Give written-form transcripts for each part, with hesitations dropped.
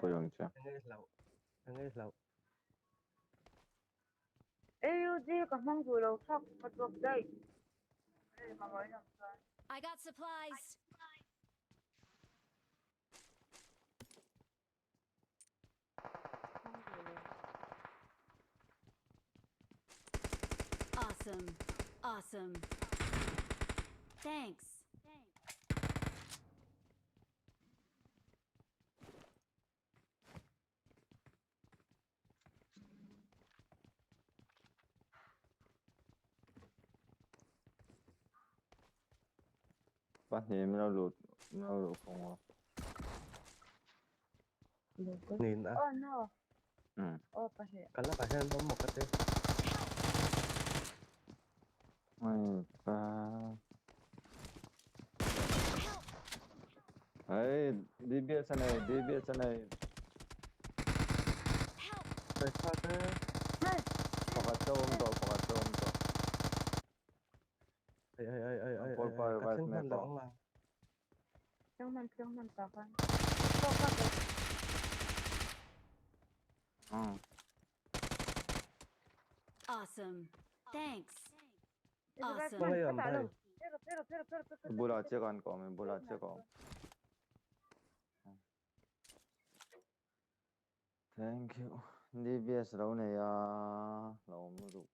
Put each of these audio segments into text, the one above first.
pawh ang che. Enge i hlauh? Enge i hlauh? AUG ka hmang duh lo thak ka drop daih. Hei mamawh in awm chuan. I got supplies. Hmang duh lo. Awesome. Awesome. Thanks. Pahnih min lo lut min lo luh khawng a. Nin a. Oh no. Um. Aw pahnih. Ka lakah hian awm maw ka ti. Ai pa. Hey, DBS a nei, DBS a nei. Pesa te. Pakhat te awm tawh, pakhat te awm tawh. Ai ai ai ai ai Paul ai pa ai ka revive thleng hman mek lo aw. ang a. Thleng hman thleng hman ta khan. Kak kak. Um. Awesome. Thanks. Awesome. Khawngaih awm bai. Bulah chiah kan ka awm, bulah chiah ka awm. Thank you. DBS lo nei a, lo awm lutuk.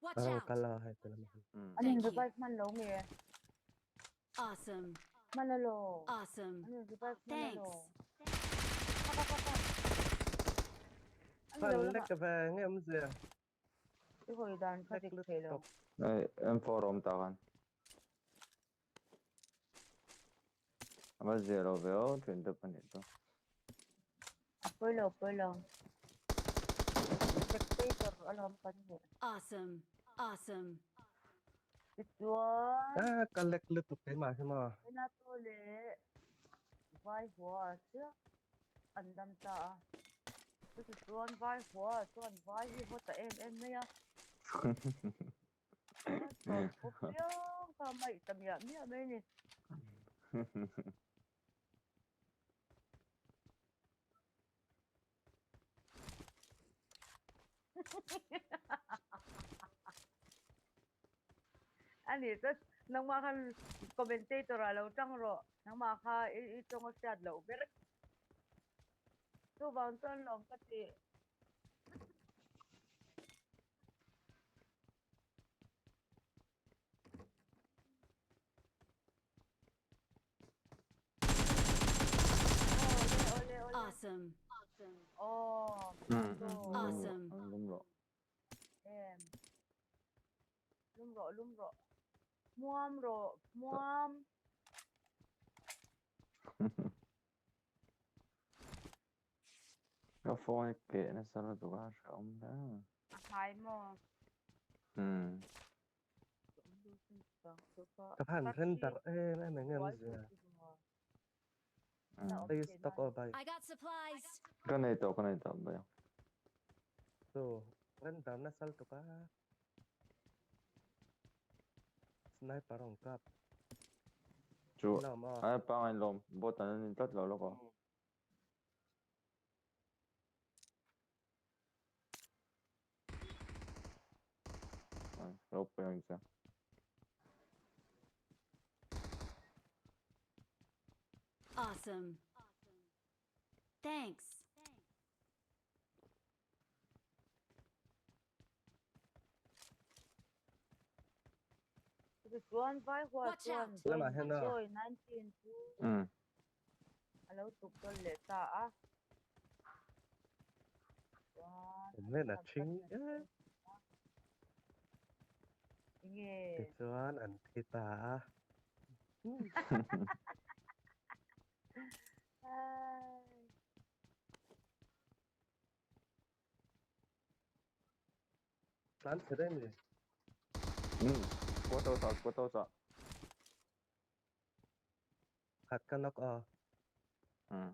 Watch Ang out. kal a hei ti lamah hian. Um. An in Thank you. revive hman lo nge? Awesome. Hman alo. Awesome. An in revive hman alo. Thanks. Ka ka ka ka. An Hman lo lek lamah. ve nge awm zia. I hawi dan kha Lek dik lutuk. thei lo. Hei M4 awm ta khan. A va zia lo ve aw thian te pahnih chu. A pawi lo pawi lo. Spectator alawm kan nih. Awesome. Awesome. Tichuan. Ah ka lek lutuk keimah hi maw. Renato leh Vai Hua chiah an dam ta a. Chutichuan Vai Hua chuan Vai hi haw ta em em mai a. A tawp piang kha a maih ta miah miah mai a ni. A ni chuan nangmah khan commentator ah lo tang rawh. Nangmah kha i tawng a hriat loh ber. Chuvang chuan lawm ka ti. Awle awle awle. Awesome. Aw Um so um. Awesome. Lum rawh. Em. Lum rawh lum rawh. Hmuam rawh hmuam. Ka phone hi keh nasa lutuk a hrehawm hle. A hnai maw? Um. Ka han then darh em em eng em zia. Hei stock aw bai. I got supplies. Ka nei tawh ka nei tawh bai. Chu render nasa lutuk a. Sniper awm kap. Chu Lawm aw. ai pangai lawm bot an ni tlat lo lawk aw. Ai ropui ang che. Awesome. Thanks. Chuan vai hua Watch chuan out. Lamah hian a. Joy 19 chu Um. a lo tuk dawn leh ta a. Chuan Nen a thing e. Enge. Tichuan an thi ta a. Ai. Tlan chhe daih mi. Um. Quarters ah quarters ah. Khat ka knock aw. Um.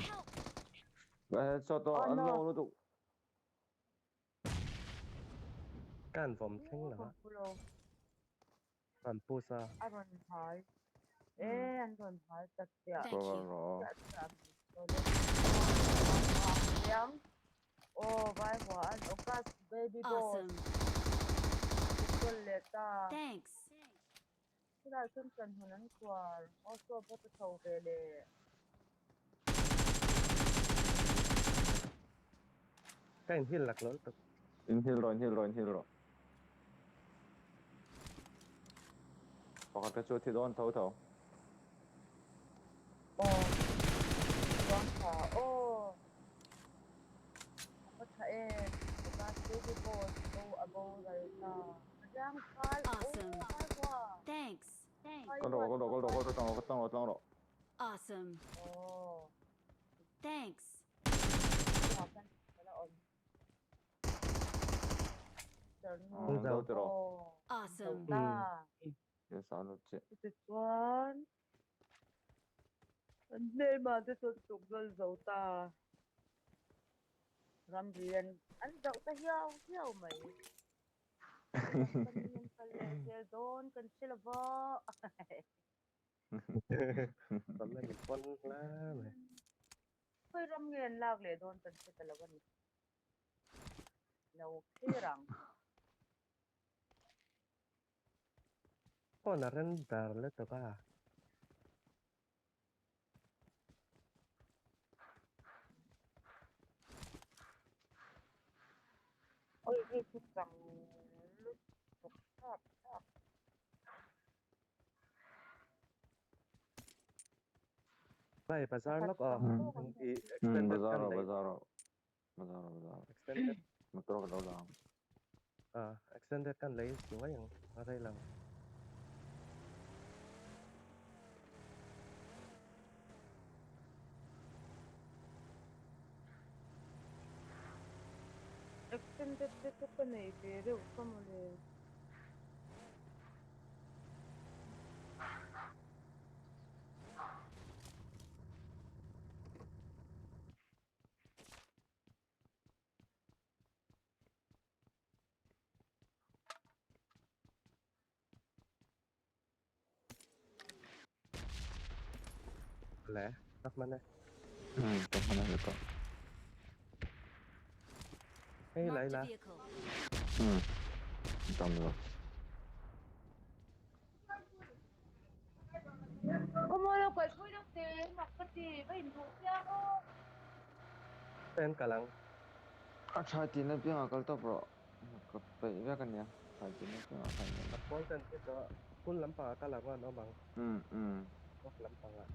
Help. Ka headshot aw Oh an no. lo lutuk. Ka han vawm thleng lo a. An push a. A rawn hal. E an rawn hal tak chiah. Thank you. Chiah chiah Chiang. Aw vai hua an August baby boss. Awesome. Kul leh ta. Thanks. Chulai chuan chan hun an khuar. Aw saw bawt a chho ve leh. Ka in heal lak lo lutuk. In heal rawh, in heal rawh, in heal rawh. Pakhat kha chu a thi dawn tho tho. Aw, chuang tha aw. A va tha em, August baby boss bo a boral ta. Riang phal aw Awesome. vai hua. Thanks. Vai Kal rawh, hua kal rawh, kal rawh, kal rawh, tlang rawh, tlang rawh, tlang rawh. Awesome. Aw. Thanks. An zo ti rawh. Awesome. Yes, an lut chiah. Tichuan an hmelma te chuan tuk zawl zo ta. Ramri an an zoh ta hiau hiau mai. Ram panin an kal leh zel dawn kan hre lova. Ram a ni pawn hle mai. Khawi ram nge an lak leh dawn kan hre ta lo a ni. Lo thlir ang. Phone a render lutuk a. Oi hei chu chang lutuk thlap thlap. Vai bazar Pakhat lawk aw. chang I extended Bazar kan rawh lei. bazar rawh. Bazar rawh bazar rawh. Extended. Motor ka lo la ang. Ah extended kan lei zuai ang a rei lo. Extended te chu ka nei ve reuh ka mawle. Le, tak man e. Tak man e lutuk. Hei lai Marked a la. vehicle. Tam lo. Ka mawi lo kaih pui deuh teh mak ka ti ka inhmuh chiang aw. Pen kal ang. A tha tihna piangah kal tawp rawh. Ka peih vek a nia. Tha tihna piangah khan nia. A pawl ten khi chu phul lampangah kal ang an awm ang. Umm umm. Bawk lampangah.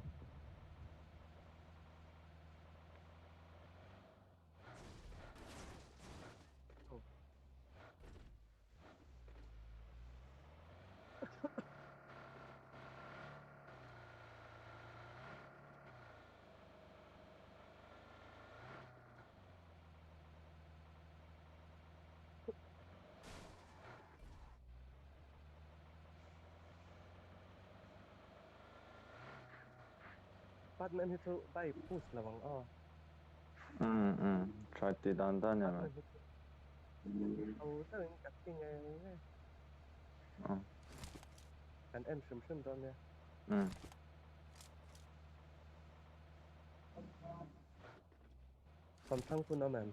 Batman hi chu bai push lo ang aw. Umm umm try tih dan dan nia mai. Ho deuhin ka ti ngei ngei. Kan en hrim hrim dawn nia. Umm. Thawmthlang hun awm em?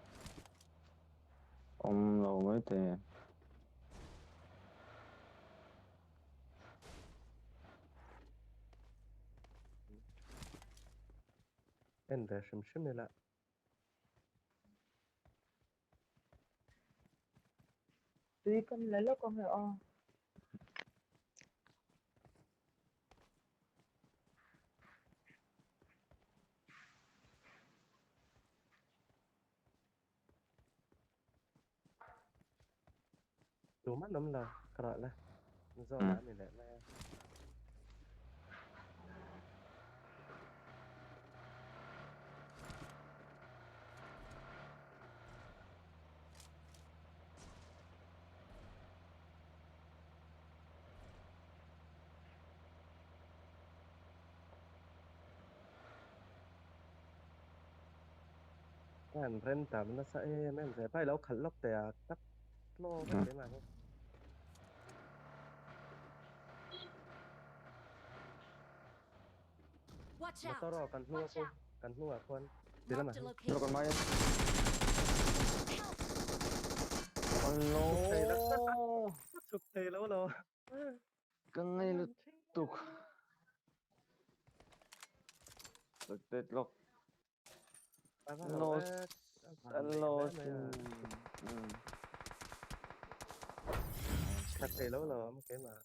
Awm lo mai thei e. En ve hrim hrim ila. Tui kan la lawk ang e aw. Tuman awm lo ka rawh la zawhna a ni leh mai a. Ka han rem tam nasa em em ve. Pai lo khalh lawk teh a, tak tlaw vek keimah hi. Watch out! Motor aw kan hnung a Watch khu out! kan hnung ah khuan ti lamah Marked a hian. Lo kan location. mai Help! Allo Chhuk thei lo chhuk thei lo lo. Ka ngei lutuk. Tet lawk. Los Los Thla thei lo lo am keimah.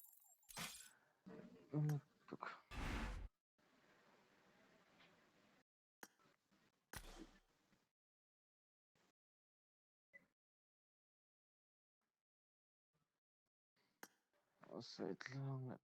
Sawi tlang leh.